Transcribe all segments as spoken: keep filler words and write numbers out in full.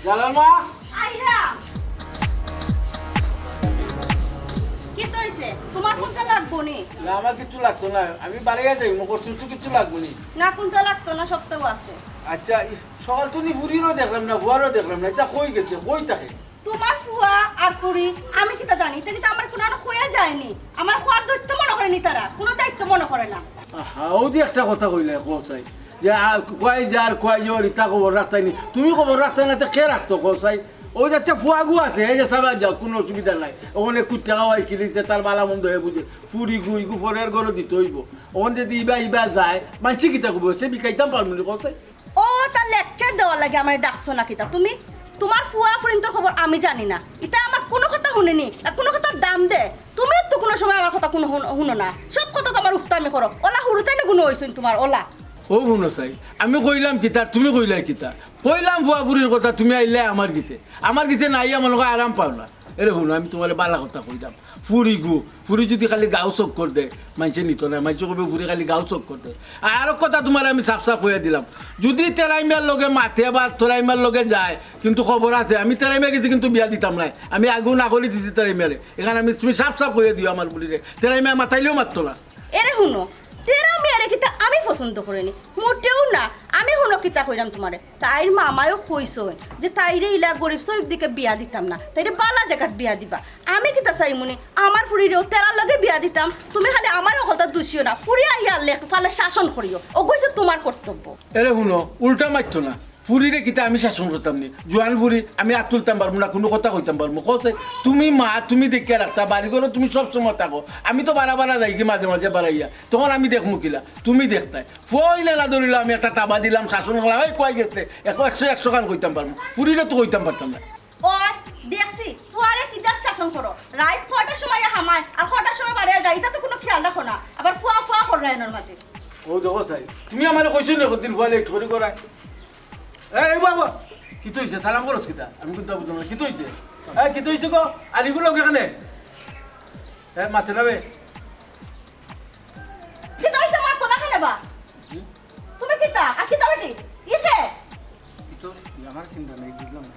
জালাল মা। আইরা। কিতা অইছে? তুমার কুনতা লাগবো নি? না, আমার কিচ্ছু লাগতো না, আমি বাড়িয়া যাইমু, করছো তো কিচ্ছু লাগবো নি। না, কুনতা লাগতো না, সবতাউ আছে। আচ্ছা, ই সকাল তুমি ফুরিরও দেখলাম না, ফুয়ারও দেখলাম না, ইতা কই গেছে, কই থাকে? তুমার ফুয়া আর ফুরি, আমি কিতা জানি? ইতা কিতা আমারে কুনানো কইয়া যায়নি? আমারে কুয়ার দায়িত্ব মনো করেনি তারা, কুনু দায়িত্ব মনো করে না। আহা, অউ যে একটা কথা কইলায়, কও চাই, যে, আ, কই যার, কই যার, ইতা খবর রাখতায় নি। তুমি খবর রাখতায় না, তে কে রাখতো, কও চাই? অউ যে, আচ্ছা, ফুয়াগু আছে, এই যে সাবাই যাও, কুনু অসুবিধা নাই। অখন কুত্তা খাওয়াই খেলিছে, তার বালা মন্দ হে বুঝে। ফুরিগু, ইগু পরের ঘরো দিতে অইবো। অখন যদি ইবা, ইবা যায়, মানষে কিতা কইবো? সে বিকাইতাম পারমু নি, কও চাই? ও, তার lecture দেওয়ার লাগি আমারে ডাকছো না কিতা তুমি? তুমার ফুয়া ফুরিন্তর খবর আমি জানি না। ইতা আমার কুনু কথা হুনেনি, না কুনু কথার দাম দে। তুমিও তো কুনু সময় আমার কথা কুনু হুন-, হুনো না। সব কথা তো আমার উফতামি করো। অলা হুরুতাইন গুনু অইছইন তুমার, অলা। অউ হুনো চাই, আমি কইলাম কিতা, তুমি কইলায় কিতা? কইলাম ফুয়া ফুরির কথা, তুমি আইলায় আমার গেছে। আমার গেছে না আইয়া মনো কয় আরাম পাও না। এরে হুনো, আমি তুমারে বালা কথা কইলাম। ফুরিগু, ফুরি যদি খালি গাউ চক্কর দেয়, মানষে নিতো নায়, মানষে কইবো ফুরি খালি গাউ চক্কর দেয়। আর আরক কথা তুমারে আমি সাফ সাফ কইয়া দিলাম, যদি তেরাই মিয়ার লগে মাতে বা তেরাই মিয়ার লগে যায়, কিন্তু খবর আছে, আমি তেরাই মিয়ার গেছে কিন্তু বিয়া দিতাম নায়। আমি আগেউ না করি দিছি তেরাই মিয়ারে, ইখান আমি তুমি সাফ সাফ কইয়া দিও আমার ফুরিরে, তেরাই মিয়া মাতাইলেও মাততো না। এরে হুনো, তেরা মিয়ারে কিতা আমি পছন্দ করিনি? মোটেও না। আমি হুনো কিতা কইরাম তুমারে। তাইর মামায়ও কইছইন যে তাইরে ইলা গরিব সরিব দিকে বিয়া দিতাম না, তাইরে বালা জাগাত বিয়া দিবা। আমি কিতা চাইমুনি? আমার ফুরিরেও তেরার লগে বিয়া দিতাম। তুমি খালি আমার হকলতা দুষিও না। ফুরি আইয়া আরলে একটু পারলে শাসন করিও। অগু অইছে তুমার কর্তব্য। এরে হুনো, উল্টা মাততো না। ফুরিরে কিতা আমি শাসন করতাম নি? জোয়ান ফুরি, আমি আত তুলতাম পারমু না, কুনু কথা কইতাম পারমু? কও চাই, তুমি মা, তুমি দেখিয়া রাখতা, বাড়ি ঘরো তুমি সব সময় থাকো। আমি তো বারা বারা যাইগি মাঝে মাঝে বারাইয়া, তখন আমি দেখমু কিলা, তুমি দেখতায়। ফুয়া অইলে না ধরিল, আমি একটা তাবা দিলাম, শাসন করলাম, এই কই গেছে, একশো, একশো, একশো খান কইতাম পারমু, ফুরিরে তো কইতাম পারতাম না। ওই, দেখছি, ফুয়ারে কিতা শাসন করো। রাইত কয়টার সময় হামায়, আর কয়টার সময় বাড়িয়া যায়, ইতা তো কুনু খিয়াল রাখো না। আবার ফুয়া ফুয়া কররায় এনর মাঝে। অউ দেখো চাই, তুমি আমারে কইছো নি কতদিন ফুয়া late করি করায়? এ, এই বাবা, কিতা অইছে? সালাম করস কিতা? আমি কুনতা বুঝলাম না। কিতা অইছে? এ, কিতা অইছে গো? আর ইগু লগে কেনে? এ, মাতে না বে। কিতা অইছে? মাতো না কেনে বা? জি? তুমি কিতা? আর কিতা বেটি? ইসে? ই তো আমার চিন্তা নাই, বুঝলাম না।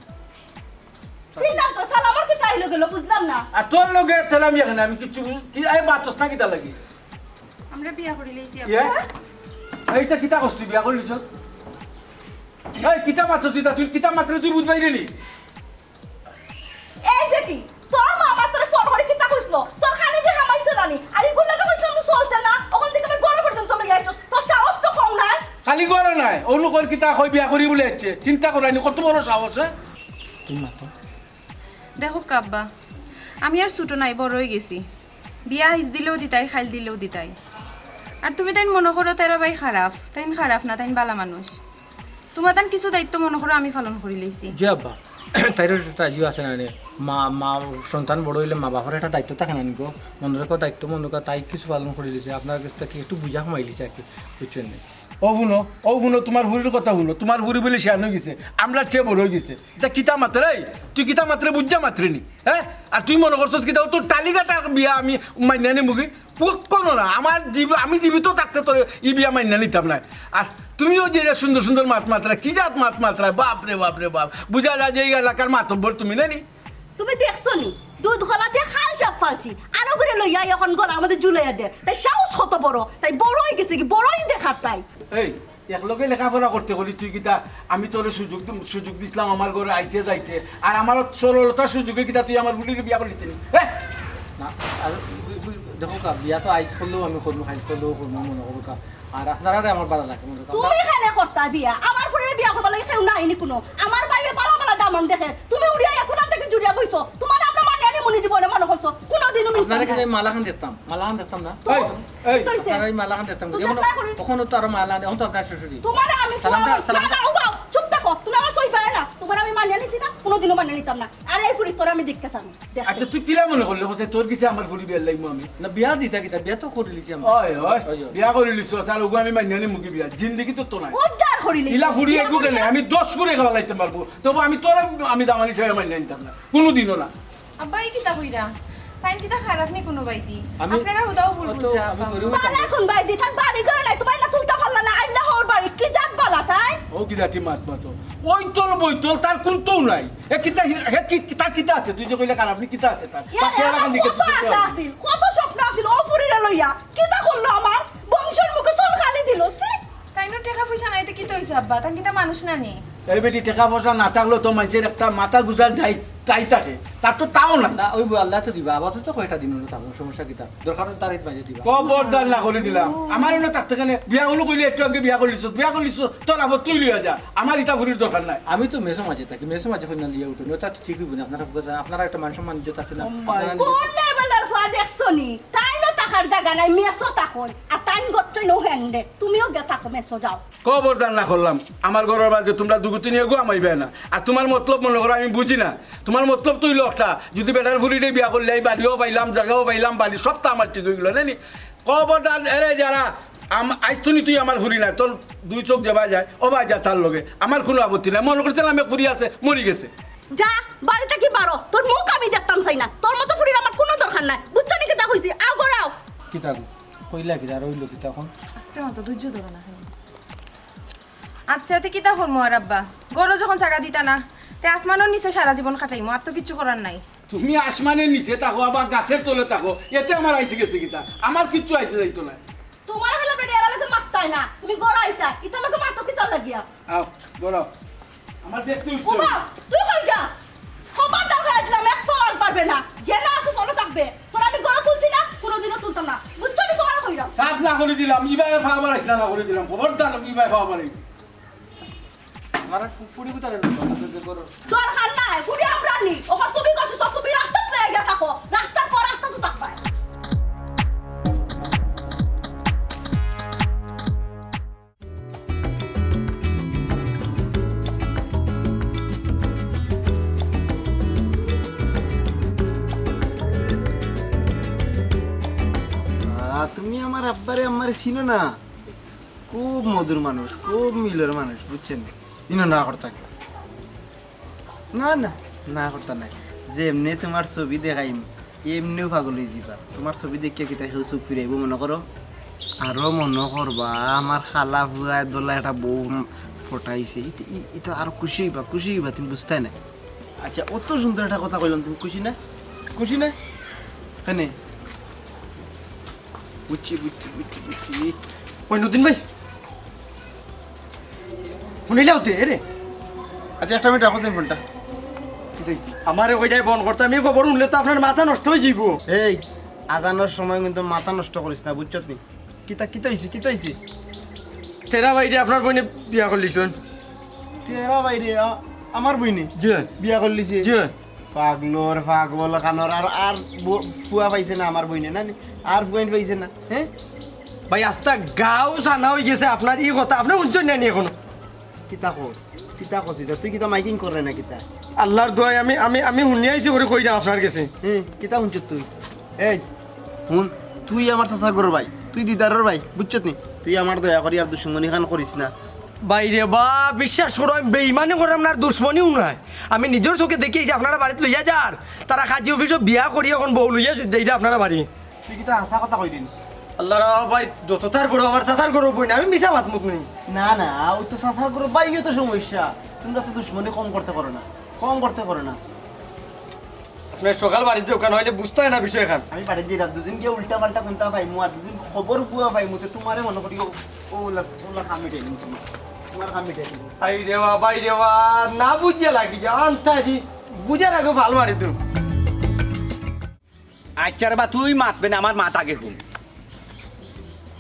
চিন্তা তো, সালামর কিতা আইলো গেলো, বুঝলাম না। আর তোর লগে তেলামি এখানে, আমি কিচ্ছু বুঝ-, কি, এই মাতস না কিতা লাগি? আমরা বিয়া করি লইছি, ইয়ে? আব্বা। এইটা কিতা কস তুই, বিয়া করি লিছস? এই কিতা মাতস তুই, তুই কিতা মাতরে তুই বুঝবায় রে নি? এই বেটি, তোর মামা তোরে ফোন করি কিতা কইছলো? তোর কানে দি হামাইছে না নি? আর ইগুর লগে কইছলাম চলতে না, অখন দেখি আমি ঘরো পর্যন্ত লইয়া আইছস। তোর সাহস তো কম নায়। খালি ঘরো নায়, অনো কর কিতা কই বিয়া করি বুলে আইছে। চিন্তা করো নি, কত বড় সাহস, হ্যাঁ? তুই মাতো। দেখো আব্বা, আমি আর ছুটো নাই, বড় অই গেছি। বিয়া আইজ দিলেও দিতায়, কাইল দিলেও দিতায়। আর তুমি তাইন মনো করো তেরা ভাই খারাপ, তাইন খারাপ না, তাইন বালা মানুষ। তুমার তান কিছু দায়িত্ব মনো করো আমি পালন করি লইছি। জি আব্বা, তাইর একটা ইয়ে আছে না রে, মা, মা, সন্তান বড় অইলে মা বাপর একটা দায়িত্ব থাকে না নি গো? মনো রাখো দায়িত্ব মনো রাখো, তাই কিছু পালন করি লইছে, আপনার গেছ থাকি একটু বুঝা কমাই লইছে আর কি, বুঝছইন নি? ও হুনো, ও হুনো, তুমার ফুরির কথা হুনো, তুমার ফুরি বুলে শিয়ান অই গেছে, আমরার চেয়ে বড় অই গেছে। ইতা কিতা মাতরে, তুই কিতা মাতরে বুঝা মাতরে নি, হ্যাঁ? আর তুই মনো করছস কিতা, ও তোর টালিগাটার বিয়া আমি মাইনা নিমুগি? পক্কনো না, আমার জীব-, আমি জীবিত থাকতে তোর ই বিয়া মাইনা নিতাম নায়। আর তুমিও যে যে সুন্দর সুন্দর মাত মাতরা, কি জাত মাত মাতরা, বাপ রে বাপ রে বাপ। বুঝা যায় যে এই এলাকার মাতব্বর তুমি, না নি? তুমি দেখছো নি? দুধ কলা দিয়া খাল সব ফালছি, আর ওগুরে লইয়া অখন গলার মধ্যে ঝুলাইয়া দে। তাই সাহস কত বড়, তাই বড় অই গেছে কি, বড়ই দেখার তাই। এই, একলগে লেখাপড়া করতে করি তুই কিতা, আমি তোরে সুযোগ দি-, সুযোগ দিছলাম আমার ঘরো আইতে যাইতে, আর আমার সরলতার সুযোগে কিতা তুই আমার ফুরিরে বিয়া করি দিতে নি? এ? না, আর ওই, ওই, দেখো কা, বিয়া তো আইজ করলেও আমি করমু, কাইল করলেও করমু, মনো করো কা। আর আপনারারে আমার বালা লাগছে, মনো করো। তুমি কেনে করতা বিয়া? আমার ফুরিরে বিয়া করবার লাগি কেউ নাই নি কুনু। আমার ভাইয়ে বালা বালা দামান দেখে। তুমি উড়িয়া অখন থাকি জুড়িয়া বইছো। তুমারে আমরা মানিয়া নিমু নি জীবনে মনো করছো? কুনুদিনও মিলতাম আপনারা না। কিন্তু এই মালাখান দেখতাম, মালাখান দেখতাম না। তো এই, এই। তো অইছে? আপনারা এই মালাখান দেখতাম। তো অখন, দেখতাম করি। অখন তো আরো মালা, অখন তো আপনার শ্বশুরি। তুমারে আমি সালামটা, ফুয়া-, সালামটা। না, না, উবাও, চুপ থাকো। তুমি আমার সই পায় না। তুমারে আমি মানিয়া নিছি না, কুনুদিনও মানিয়া নিতাম না। আর এই ফুরি তোরে আমি দেখতে চাই না। দেখ। আচ্ছা, তুই কিলা মনো করলে, হোসে তোর গেছে আমার ফুরি বিয়া লাইমু আমি? না, বিয়া দিতা কিতা, বিয়া তো করি লিছি আমরা। ওই, ওই, ওই, ওই। বিয়া করি লিছো, স্যার, ওগু আমি মানিয়া নিমুগি বিয়া, জিন্দেগি তো তো নাই। উদ্ধার করি লিছি। ইলা ফুরি বিয়া এগু করি কেনে? না। আমি দশ ফুরি খাওয়া লাইতে পারবো, তবু আমি তোর, আমি দামানি হিসাবে মানিয়া নিতাম না, কুনুদিনও না। আব্বা, ই কিতা কইরা? তাইন কিতা খারাপ নি কুনু বাইদি? আমি আপনারা হুদাও ভুল অত বুঝরা, আমি আব্বা। গরিব বালা কুন বাইদি? তার বাড়ি ঘর নাই, তুমার না তুলতা পারলা না, আইলা হউর বাড়ি, কি জাত বালা? তাই? ও কি জাতি মাত মাতো? ওই তল বই তল তার কুন্তাউ নাই। এ কিতা, হে কি, তার কিতা আছে? তুই যে কইলে খারাপ নি, কিতা আছে তার? ইয়ার, তার চেহারা আমার খালি কত আশা আছিল, কত স্বপ্ন আছিল, ও ফুরিরে লইয়া। কিতা করলো আমার? বংশর মুখে চুন কালি দিল, ছি! তাইনর টেকা পয়সা নাই, তে কিতা অইছে আব্বা? তাইন কিতা মানুষ না নি? এই বেটি, টেকা পয়সা না থাকলেও তো মানষর একটা মাথা গুজার যাই, তাই থাকে। তার তো তাও না। না, ওই আল্লায় তো দিবা, আপাতত কয়টা দিন অইলো থাকো, সমস্যা কিতা? দরকার অইলে তার মাঝে দিবা। খবরদার না করি দিলাম। আমার অনো থাকতে কেনে? বিয়া অইলো কইলে একটু আগে বিয়া করিলিছস, বিয়া করিলিছস, তোর আবার তুই লইয়া যা। আমার ইতা ফুরির দরকার নাই। আমি তো মেসো মাঝে থাকি, মেসো মাঝে কইনা লইয়া উঠো, ওটা তো ঠিক অইবো না। আপনারা, আপনারা একটা মান সম্মান ইজ্জত আছে না? ও মাই আপনারা গড। কোন লেভেলর ফুয়া দেখছো নি? তাইনও থাকার জাগা নাই, মেসো থাকইন। আর তাইন গচ্ছই নো হ্যান্ডে, তুমিও গে থাকো, মেসো যাও। খবরদার না করলাম, আমার ঘরর মাঝে তোমরা দুগু তিনিগু আমাইবায় না। আর তোমার মতলব মনো করো আমি বুঝি না। তোমার মতলব তো অইলো একটা, যদি বেটার ফুরিরে বিয়া করলে এই বাড়িও পাইলাম, জাগাও পাইলাম, বাড়ি সবতা আমার ঠিক অইগেলো, না নি? খবরদার, এরে যারা, আম-, আইজ তুনি তুই আমার ফুরি না, তোর দুই চোখ যেবায় যায়, ওবায় যা তার লগে, আমার কুনু আপত্তি নাই। মনো করছিলাম এক ফুরি আছে, মরি গেছে। যা, বাড়ি থাকি বারো, তোর মুখ আমি দেখতাম চাই না। তোর মতো ফুরির আমার কুনু দরকার নাই, বুঝছো নি কিতা কইছি? আও ঘরো আও। কিতা গো? কইলা কিতা? আর অইলো কিতা অখন? আস্তে মাতো, ধৈর্য ধরো না। আচ্ছা, তে কিতা করমু আর আব্বা? ঘরো যখন জাগা দিতা না, তে আসমানর নিচে সারা জীবন কাটাইমু, আর তো কিচ্ছু করার নাই। তুমি আসমানর নিচে থাকো, আবার গাছর তলে থাকো, এতে আমার আইছে গেছে কিতা? আমার কিচ্ছু আইছে যাইতো নায়। তোমার বেলা বেটি এরা লগে মাততায় না, তুমি ঘরো আইতা, ইতার লগে মাতো কিতার লাগিয়া? আও, ঘরো আও। আমার দেখতে উঠছে। ওবা, তুই কই যাস? খবরদার কইয়া দিলাম, এক পাও আগ বাড়বে না। যে না আছে চলে থাকবে। তোর আমি ঘরো তুলছি না, কুনুদিনও তুলতাম না। বুঝছো নি তোমারে কইরাম? সাফ না করি দিলাম, ইবায় পাও বাড়াইস না, না করি দিলাম। খবরদার, ইবায় পাও বাড়াইস। আমার ফু-, ফুরি কোথায় গেল? দরকার নাই, ফুরি আমরার নি। অখন তুমি করছো, তুমি রাস্তাত লইয়া গিয়া থাকো। রাস্তাত পর রাস্তাত তো থাকবায়। আহ, তুমি আমার আব্বারে, আম্মারে চিনো না? খুব মধুর মানুষ, খুব মিলর মানুষ, বুঝছো নি? ইনো না করতা। না, না, না করতা নায়। যেমনে তোমার ছবি দেখাইমু, এমনেউ পাগল অইযিবা। তোমার ছবি দেখিয়া কিতা কেউ চউখ ফিরাইবো মনো করো? আরো মনো করবা, আমার খালা ফুয়ায় দলা একটা বউ পটাইছে। ইতা, ই-, ইতা আরো খুশি অইবা, খুশি অইবা, তুমি বুঝতায় নায়। আচ্ছা, অত সুন্দর একটা কথা কইলাম, তুমি খুশি না? খুশি না? কেনে? বুঝছি, বুঝছি, বুঝছি, বুঝছি। মইনুদ্দিন ভাই, হুনিলাও তে, এরে। আচ্ছা, একটা মিনিট রাখো সেই ফোনটা। আমারে কইটাই বন্ধ করতে, আমি খবর হুনলে তো আপনার মাথা নষ্ট অইযিবো। এই, আজানর সময় কিন্তু মাথা নষ্ট করিস না, বুঝছত নি? কিতা, কিতা অইছে, কিতা অইছে? তেরা ভাইরে আপনার বইনে বিয়া করলিছইন। তেরা ভাইরে, আ-, আমার বইনে? জি। বিয়া করলিছে? জি। পাগলর পাগল খানোর আর, আর ব-, ফুয়া পাইছে না আমার বইনে, না নি? আর ফুয়াইন পাইছে না, হ্যাঁ? ভাই, আস্তা গাঁও জানা অইগেছে আপনার ই কথা, আপনে হুনছইন না নি এখনো? কিতা কস? কিতা কস ইতা? তুই কিতা মাইকিং কররে না কিতা? আল্লার দোয়াই আমি, আমি, আমি হুনিয়া আইছি করি কইরাম আপনার গেছে। হুম, কিতা হুনছত তুই? এই, হুন, তুই আমার চাচার ঘরর ভাই, তুই দিদারর ভাই, বুঝছত নি? তুই আমার দয়া করি আর দুশমনি খান করিস না। ভাইরে বা, বিশ্বাস করো, আমি বেইমানি কররাম না, আর দুশমনিও নায়। আমি নিজর চউখে দেখি আইছি, আপনারা বাড়িত লইয়া যার। তারা কাজী অফিসো বিয়া করি অখন বউ লইয়া যাইরা আপনারা বাড়ি। তুই কিতা হাছা কথা কইরে নি? আল্লার ভাই, যত তার বড় আমার চাচার ঘরর বইন, আমি মিছা মাতমু নি। না, না, ওই তো চাচার ঘরর ভাই, ইয়ে তো সমস্যা। তোমরা তো দুশমনি কম করতে পারো না, কম করতে পারো না। আপনে সকাল বাড়িত যাউক্কা, নাইলে বুঝতায় না বিষয়খান। আমি বাড়িত যাইরাম, দুদিন গিয়া উল্টা পাল্টা কুন্তা পাইমু, আর দুদিন খবর পুয়া পাইমু, তে তোমারে মনো করি ও, ও ওলা, ওলা কাম মিটাই দিমু তোমার, তোমার কাম মিটাই দিমু। আইরে বা, ভাইরে বা, না বুঝিয়া লাগি যা, আন্তাজি, বুঝার আগে ফাল মারি দিমু। আচ্ছা রে বা, তুই মাতবে না, আমার মাত আগে হুন।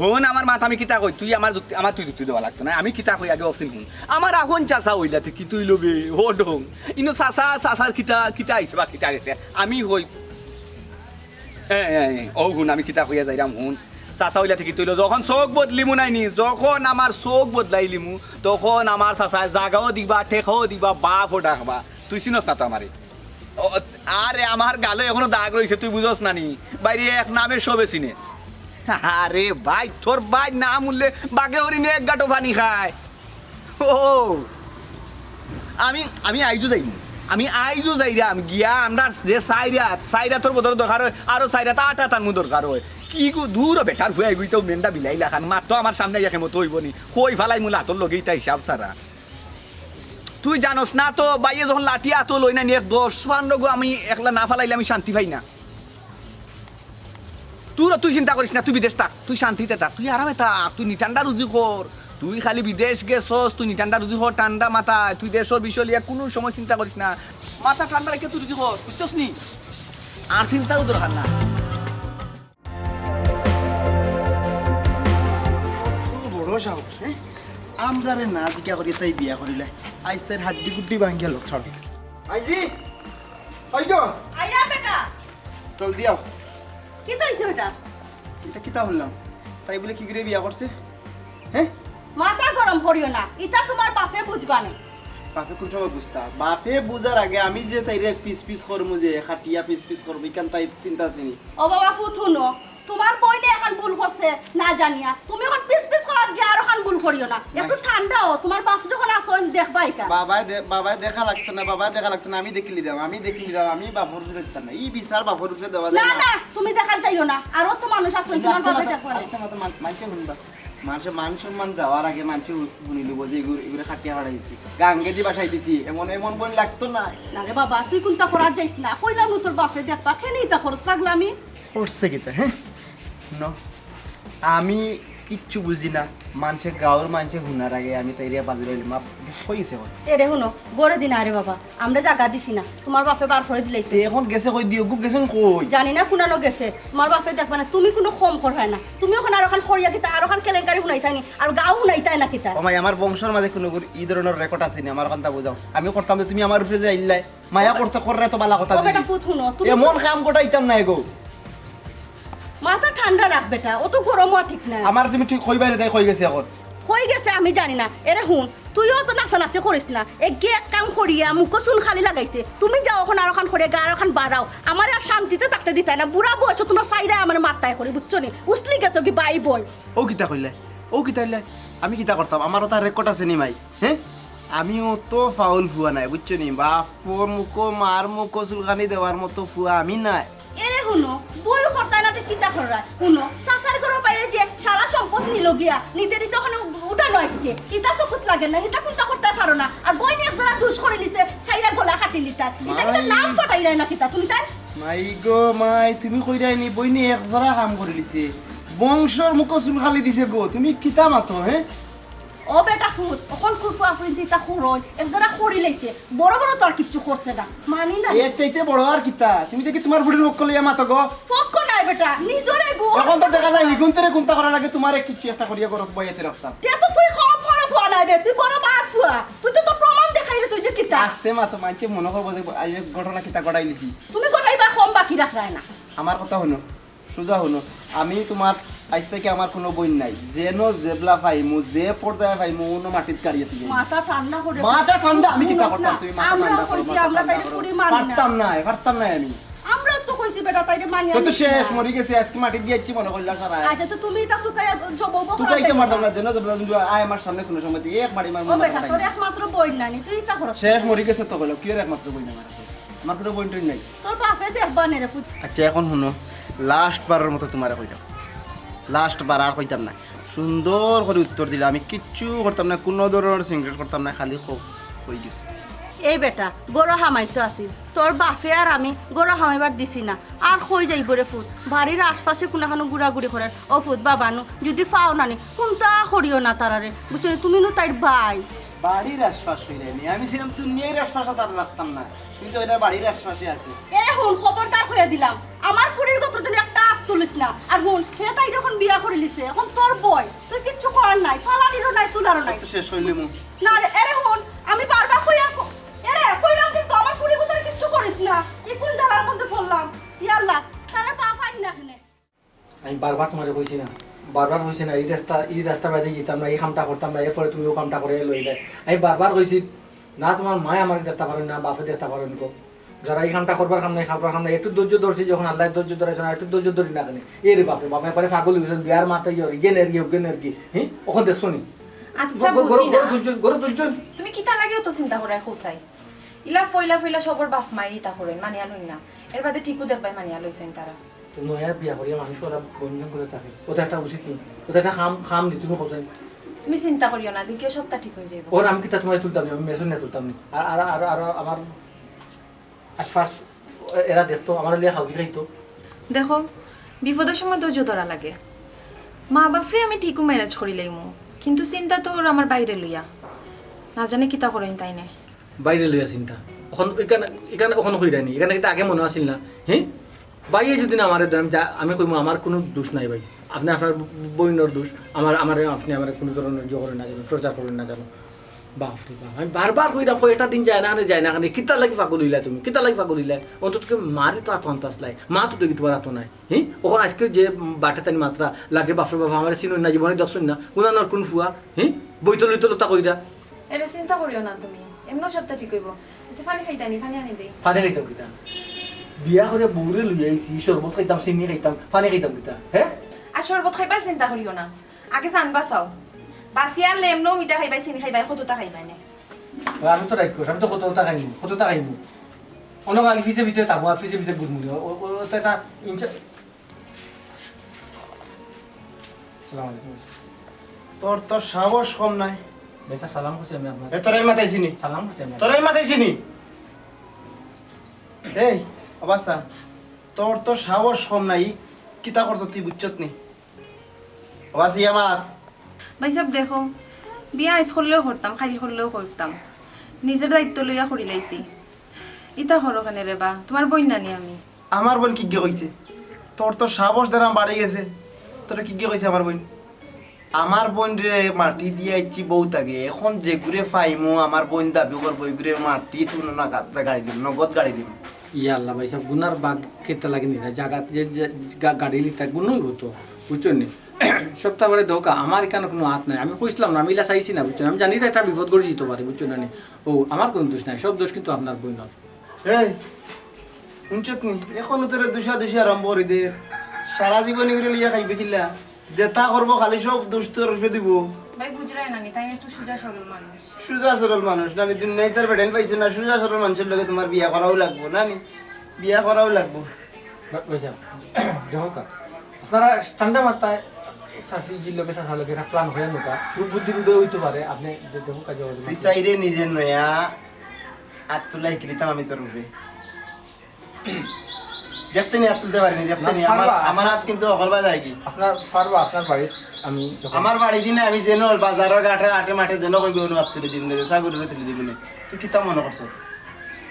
হুন, আমার মাত আমি কিতা কই, তুই আমার যুক্তি, আমার তুই যুক্তি দেওয়া লাগতো না। আমি কিতা কই আগে অসিন হুন। আমার আপন চাচা অইলা তে কিতা অইলো বে, ও ঢং। ইনো চাচা, চাচার কিতা, কিতা আইছে বা কিতা গেছে। আমি কই, এ, এ, এ, ও হুন, আমি কিতা কইয়া যাইরাম হুন। চাচা অইলা তে কিতা অইলো, যখন চউখ বদলিমু নায় নি, যখন আমার চউখ বদলাইলিমু, তখন আমার চাচায় জাগাও দিবা, টেকাও দিবা, বাপও ডাকবা। তুই চিনস না তো আমারে। ও, আরে, আমার গালো এখনো দাগ রইছে, তুই বুঝস না নি? বাইরে এক নামে সবে চিনে। আরে ভাই, তোর ভাই নাম উঠলে বাঘে হরিণে এক গাঁটো পানি খায়। ও, আমি, আমি আইজু যাইমু। আমি আইজও যাইরাম, গিয়া আমরার যে চাইরাত, চাইরাতর বদলে দরকার অয়, আরো চাইরাত আট আত আনমু দরকার অয়। কিগু, দুরো বেটার ফুয়া, ইগুইতো মেন্ডা বিলাইলাখান, মাত্র আমার সামনে আইয়া খেমতো অইবো নি, কই ফালাইমু লাতর লগে ইতা হিসাব ছাড়া। তুই জানোস না তো, বাইয়ে যখন লাঠি আতো লই না নি, এক দশ পনরো গু আমি একলা না ফালাইলে আমি শান্তি পাই না। তুই, তুই চিন্তা করিস না, তুই বিদেশ থাক, তুই শান্তিতে থাক, তুই আরামে থাক, তুই নিটান্ডা রুজি কর। তুই খালি বিদেশ গেছস, তুই নিটান্ডা রুজি কর, ঠান্ডা মাথায়, তুই দেশর বিষয় লইয়া কুনু সময় চিন্তা করিস না। মাথা ঠান্ডা রাখিয়া তুই রুজি কর, বুঝছস নি? আর চিন্তারও দরকার না। কত বড় সাহস, হ্যাঁ? আমরারে না জিকা করিয়া তাই বিয়া করিলে। আইজ তাইর হাড্ডি গুড্ডি ভাঙ্গিয়া লোক ছাড়ো। আইজি, ওই গো। আইরা বেটা। জলদি আও। কিতা অইছে বেটা? ইতা কিতা হুনলাম? তাই বুলে কিগুরে বিয়া করছে? হ্যাঁ? মাথা গরম করিও না, ইতা তুমার বাপে বুঝবা নে। বাপে কুন সময় বুঝতা? বাপে বুঝার আগে আমি যে তাইরে পিস পিস করমু, যে কাটিয়া পিস পিস করমু, ইখান তাইর চিন্তা আছে নি? ও বাবা, ফুত হুনো, তুমার বইনে এখান ভুল করছে না জানিয়া, তুমি অখন পিস পিস করাত গিয়া আরোখান ভুল করিও না। একটু ঠান্ডা অও, তুমার বাপ যখন আছইন দেখবা ইখান। বাবায় দে-, বাবায় দেখা লাগতো না, বাবায় দেখা লাগতো না, আমি দেখিলিরাম, আমি দেখিলিরাম, আমি বাপর উপরে দিতাম না। ই বিচার বাপর উপরে দেওয়া যায় না, না। না, তুমি দেখাত যাইও না, আরো তো মানুষ আছইন, তুমার আস্তে বাপে মাতো, দেখবা না। আস্তে মাতো মান-, মানষে হুনবা। মানষে মান সম্মান যাওয়ার আগে মানষে হু-, হুনিলিবো যে ইগুর, ইগুরে কাটিয়া ফালাই দিছি, গাঙ্গেদি বাসাই দিছি, এমন, এমন বইন লাগতো না। না রে বাবা, তুই কুন্তা করাত যাইস না, কইলাম নু তোর বাপে দেখবা, কেনে ইতা করস পাগলামি? করছে কিতা, হ্যাঁ? ন, আমি কিচ্ছু বুঝি না। মানষে, গাঁওর মানষে হুনার আগে আমি তাইরে বাজারে অইলে মাপ কই গেছে এখন? এরে হুনো, ঘরে দিন আরে বাবা, আমরা জাগা দিছি না, তুমার বাপে বার করি দিলাইছে। তে এখন গেছে কই দিও গু, গেছইন কই? জানি না কুনানো গেছে, তুমার বাপে দেখবা না, তুমি কুনু কম কররায় না। তুমি অখন আরোখান করিয়া কিতা, আরোখান কেলেঙ্কারি হুনাইতায় নি, আর গাঁও হুনাইতায় না কিতা? ও মাই, আমার বংশর মাঝে কুনু গুর ই ধরনর রেকর্ড আছে নি, আমার অখানতা বুঝাও। আমি করতাম যে তুমি আমার উপরে যে আইল্লায়, মায়া করতে কররায় তো বালা কথা ও যদি। বেটা ফুত হুনো, তুমি এমন কাম ঘটাইতাম না এগো। মাথা ঠান্ডা রাখ বেটা, অত গরম অওয়া ঠিক না। আমার তুমি ঠিক কইবায় রে, তাই কই গেছে এখন? কই গেছে আমি জানি না। এরে হুন, তুইও তো নাচানাচি করিস না। এগিয়ে এক কাম করিয়া মুখো চুন খালি লাগাইছে। তুমি যাও অখন আরোখান করিয়া গা আরোখান বাড়াও। আমারে আর শান্তিতে থাকতে দিতায় না। বুড়া বয়সো তুমরা চাইরায় আমারে মারতায় করি, বুঝছো নি? উছলি গেছো কি বাই বই? ও কিতা কইলে? ও কিতা কইলে? আমি কিতা করতাম? আমার অতা রেকর্ড আছে নি মাই? হ্যাঁ? আমি অত ফাউল ফুয়া নায়, বুঝছো নি? বাপর মুখো, মার মুখো চুলকানি দেওয়ার মতো ফুয়া আমি নায়। এরে হুনো, ভুল করতায় না তে কিতা কররায়? হুনো, চাচার ঘরর বাইয়ে যে সারা সম্পদ নিলো গিয়া, নিতে নিতে অখান উঠানো আইছে। ইতা চকুত লাগে না, ইতা কুন্তা করতায় পারো না। আর বইনে এক জেরা দুষ করিলিছে, চাইরা গলা কাটিলিতায়। ইতা কিতা মাই। নাম ফাটাইরায় না কিতা তুমি তাইর? মাই গো মাই, তুমি কইরায় নি বইনে এক জেরা কাম করিলিছে? বংশর মুখো চুন খালি দিছে গো, তুমি কিতা মাতো, হ্যাঁ? ও বেটা ফুত, অখন কুফু আফরিন দিতা খুরই, এক জেরা করিলাইছে, বড় বড় তো আর কিচ্ছু করছে না, মানি না। এর চাইতে বড় আর কিতা? তুমি দেখি তুমার ফুড়ির পক্ষ লইয়া মাতো গো। পক্ষ নায় বেটা, নিজরে গো। অখন তো দেখা যায় হিগুন্তরে কুন্তা করার আগে তুমারে কিচ্ছু একটা করিয়া ঘরত বইয়াতে রাখতাম। তে তো তুই কম বড় ফুয়া নায় বে, তুই বড় বাদ ফুয়া। তুই তো, তো প্রমাণ দেখাইরে তুই যে কিতা। আস্তে মাতো, মানষে মনো করবো যে আইজ ঘটনা কিতা ঘটাইলিছি। তুমি ঘটাইবা কম বাকি রাখরায় না। আমার কথা হুনো, সুজা হুনো, আমি তুমার আইজ থাকি আমার কুনু বইন নাই। যেন যেবলা পাইমু, যে পর্যায়ে পাইমু, অনো মাটিত কাড়িয়া তুলি। মাথা ঠান্ডা করিও। মাথা ঠান্ডা, আমি কিতা করতাম? তুমি মাথা ঠান্ডা করো, কইছি, মাথা আমরা ঠান্ডা তাইরে করো। ফুড়ি মানি না। পারতাম নায়, পারতাম নায় আমি। আমরা তো কইছি বেটা, তাইরে মানি তো আনছি শেষ, না। মরি গেছে, আইজকে মাটি দিয়া আইছি মনে করলা সারা। আচ্ছা, তো তুমি তা তুকাইয়া জবাবও তুকাইতে পারতাম না, যেন যেবলা আয় আমার সামনে কুনু সময় এক বাড়ি মারমু। ও বেটা, তোর একমাত্র বইন নানি, তুই ইতা করস। শেষ, মরি গেছে তো কইলাম, কি আর একমাত্র বইন আমার আছে? আমার কুনু বইন টইন নাই। তোর বাপে দেখবা নে রে ফুত। আচ্ছা, এখন হুনো, লাস্ট বারর মতো তুমারে কইরাম, লাস্ট বার আর কইতাম না। সুন্দর করি উত্তর দিলাও, আমি কিচ্ছু করতাম না, কুনু ধরনর সিনক্রেট করতাম না, খালি কও, কই গেছে। এই বেটা, ঘরো হামাইতো আছিল, তোর বাপে আর আমি ঘরো হামাইবার দিছি না। আর কই যাইবো রে ফুত, বাড়ির আশপাশে কুনাখানো ঘুরাঘুরি করের। ও ফুত, বাবানু, যুদি পাও নানি, কুন্তা করিও না তারারে, বুঝছো নি? তুমি নু তাইর বাই। বাড়ির আশপাশ অইলে নি, আমি ছিলাম দুনিয়ার আশপাশে তারা রাখতাম না। কিন্তু এটা বাড়ির আশপাশে আছে। এরে হুন, খবরদার কইয়া দিলাম, আমার ফুড়ির গতর জন্য একটা আত তুলিস না। আর হুন, হে তাই যখন বিয়া করিলিছে, এখন তোর বই, তুই কিচ্ছু করার নাই, ফালানিরও নাই, তুলারও নাই। তো শেষ করিলিমু। না রে, এরে হুন, আমি বারবার কইয়া ক-, এরে কইলাম কিন্তু আমার ফুড়ির গতরে কিচ্ছু করিস না। ই কুন জ্বালার মধ্যে পড়লাম? ইয়া আল্লাহ, তারা বাপ আইন না কেনে? আমি বারবার তুমারে কইছি না, বারবার কইছি না, ই রাস্তা, ই রাস্তা বাদে যাইতাম না, ই কামটা করতাম না, এরপরে তুমি ও কামটা করিয়া লইলায়। আমি বারবার কইছি না, তুমার মায় আমারে দেখতা পারইন না, বাপে দেখতা পারইন গো। যারা ই কামটা করবার কাম নাই, খাবার কাম নাই, একটু ধৈর্য ধরছি যখন আল্লায় ধৈর্য ধরাইছে না, একটু ধৈর্য ধরি না কেনে? এ রে বাপরে বাপ, একবারে পাগল অইগেছইন, বিয়ার মাত অইয়া ইগেন এরগি, উগেন এরগি, হি? অখন দেখছো নি? আচ্ছা, গরু, গরু, বুঝি না। গরু তুলছইন, গরু তুলছইন। তুমি কিতা লাগি অত চিন্তা করায় কও চাই? ইলা ফইলা ফইলা সবর বাপ মায়ে ইতা করইন, মানিয়া লইন না। এর বাদে ঠিকউ দেখবায় মানিয়া লইছইন তারা। তো নয়া বিয়া করিয়া মানুষ ওরা বন্ধন করে থাকে, ওটা একটা উচিত নি, ওটা একটা কাম, কাম নি, তুমি কওছাইন। তুমি চিন্তা করিও না, দেখিও সবটা ঠিক অইযাইবো। ওর আমি কিতা তোমারে তুলতাম নি, আমি মেসন নিয়া তুলতাম নি। আর, আর, আর, আর আমার আশপাশ এরা দেখতো, আমার লিয়া খাওয়াই খাইতো। দেখো, বিপদর সময় ধৈর্য ধরা লাগে। মা বাপরে আমি ঠিকউ manage করি লাইমু, কিন্তু চিন্তা তো ওর আমার বাইরে লইয়া, না জানে কিতা করইন তাইনে। বাইরে লইয়া চিন্তা। অখন ইখান, ইখান অখন কইরায় নি, ইখান কিন্তু আগে মনো আছিল না। হে? ভাইয়ে যদি না আমারে দেন, আমি যা, আমি কইমু, "আমার কুনু দোষ নাই ভাই, আপনে আপনার বইনর দোষ, আমার, আমারে, আপনে আমারে কুনু ধরনের ইয়ে করেন না যেন, torture করেন না যেন।" বাপ রে বাপ, আমি বারবার কইরাম, কই, "একটা দিন যায় না, আনে যায় না, আনে কিতার লাগি পাগল অইলায় তুমি, কিতার লাগি পাগল অইলায়? অন্তত কি মারে তো আতো আনতে আসলায়, মা তো দেখি তোমার আতো নাই।" হি? অখন আইজকে যে বাটে তাইন মাতরা, লাগে বাপ রে বাপ, আমারে চিনইন না, জীবনে দেখছইন না, কুনানোর কুন ফুয়া, হি? বইতল অইতল তা কইরা। এরে চিন্তা করিও না তুমি, এমনেউ সবটা ঠিক অইবো। আচ্ছা, পানি খাইতায় নি, পানি আনি দেই। পানি খাইতাম কিতা? বিয়া করিয়া বউরে লইয়া আইছি, শরবত খাইতাম, চিনি খাইতাম, পানি খাইতাম কিতা? হে? আর শরবত খাইবার চিন্তা করিও না, আগে জান বাচাও। বাচিয়া আরলে এমনেউ মিঠা খাইবায়, চিনি খাইবায়, কততা খাইবায় নে। আর আমি তো রাগ করিস, আমি তো কততা খাইমু, কততা খাইমু। অন্য খালি পিছে পিছে থাকবো, আর পিছে পিছে ঘুরমু নি। ও, ও, ও তো একটা ইনচা-, সালাম আলাইকুম। তোর তো সাহস কম নায়। ভাই সাব, সালাম করছি আমি আপনার। এ, তোরে মাতাইছি নি? সালাম করছি আমি। তোরে মাতাইছি নি? এই, ও বাচ্চা, তোর তো সাহস কম নায়। কিতা করছস তুই বুঝছত নি? ও বাচ্চা, ইয়া মাত। ভাই সাব, দেখো, বিয়া আইজ করলেও করতাম, কাইল করলেও করতাম, নিজর দায়িত্ব লইয়া করি লাইছি। ইতা করো কেনে রে বা? তোমার বইন নানি আমি। আমার বইন কিগিয়ে কইছে? তোর তো সাহস দেরাম বাড়ি গেছে, তোরে কিগিয়ে কইছে আমার বইন? আমার বইনরে মাটি দিয়া আইছি বউত আগে, অখন যেগুরে পাইমু আমার বইন দাবি করবো, ইগুরে মাটি তুলো না, গাড়ি দিমু, নগদ গাড়ি দিমু। ইয়া আল্লাহ ভাই সাব, গুনার বাগ কিতা লাগি নিরা? জাগাত যে, যে গা-, গাড়ি লিতা গুন অইবো তো, বুঝছো নি? সবটা বারে ধোকা, আমার ইখানো কুনু আত নাই। আমি কইছলাম না, আমি ইলা চাইছি না, বুঝছো নি? আমি জানি যে একটা বিপদ ঘটি যাইতো পারে, বুঝছো না নি? ও, আমার কুনু দোষ নাই, সব দোষ কিন্তু আপনার বইনর। এই, হুনছত নি? অখনউ তোরে দুষাদুষি আরম্ভ করি দের। সারা জীবন ইগুরে লইয়া খাইবে কিলা? যেতা করবো খালি সব দোষ তোর উপরে দিবো। ভাই বুঝরায় না নি, তাইন একটু সুজা সরল মানুষ। সুজা সরল মানুষ, নানি দুনিয়াত তার বেটাইন পাইছে না, সুজা সরল মানুষর লগে তোমার বিয়া করাউ লাগবো, নানি? বিয়া করাউ লাগবো। বা-, ভাই সাব, দেখো কা, আপনারা ঠান্ডা মাথায় চাচিজির লগে চাচার লগে একটা plan করিয়া নেউক্কা, সুবুদ্ধির উদয় অইতো পারে, আপনে দে-, দেখো কা, জবাব দিন। তুই চাইরে নিজে নয়া আত তুলা হিকিলিতাম আমি তোর উপরে। দেখতে নি, আত তুলতে পারিনি, দেখতে না, নি। আমার, পারবা, আমার আত কিন্তু অকলবা যায় কি? আপনার, পারবা, আপনার বাড়িত আমি যখন আমার বাড়ি দিনে আমি যেন বাজারর ঘাটে, ঘাটে মাঠে যেন কইবে, অনু আত তুলি দিমু নে, ছাগলরে তুলি দিমু নে। তুই কিতা মনো করছস?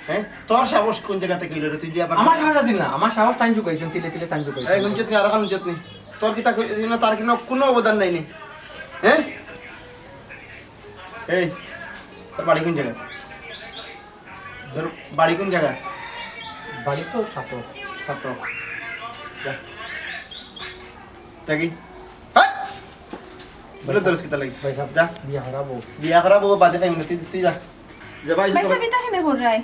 হে? তোর সাহস কুন জাগা থাকি অইলো রে? তুই যে আবার আমার সাহস আছিল না, আমার সাহস তাইন জুগাইছইন, তিলে তিলে তাইন জুগাইছইন। এই, হুনছত নি, আরোখান হুনছত নি? তোর কিতা কই-, না, তার কুনু, কুনু অবদান নাই নি? হে? এই, তোর বাড়ি কুন জাগা? তোর বাড়ি কুন জাগা? বাড়ি তো সাতক। সাতক। যা। থাকি। হাট! বলে দরস কিতা লাগি? ভাই সাব, যা। বিয়া করাবো। বিয়া করাবো, বাদে খাইমু না, তুই, তুই যা। যা ভাই, ভাই সাব, ইতা কেনে কররায়?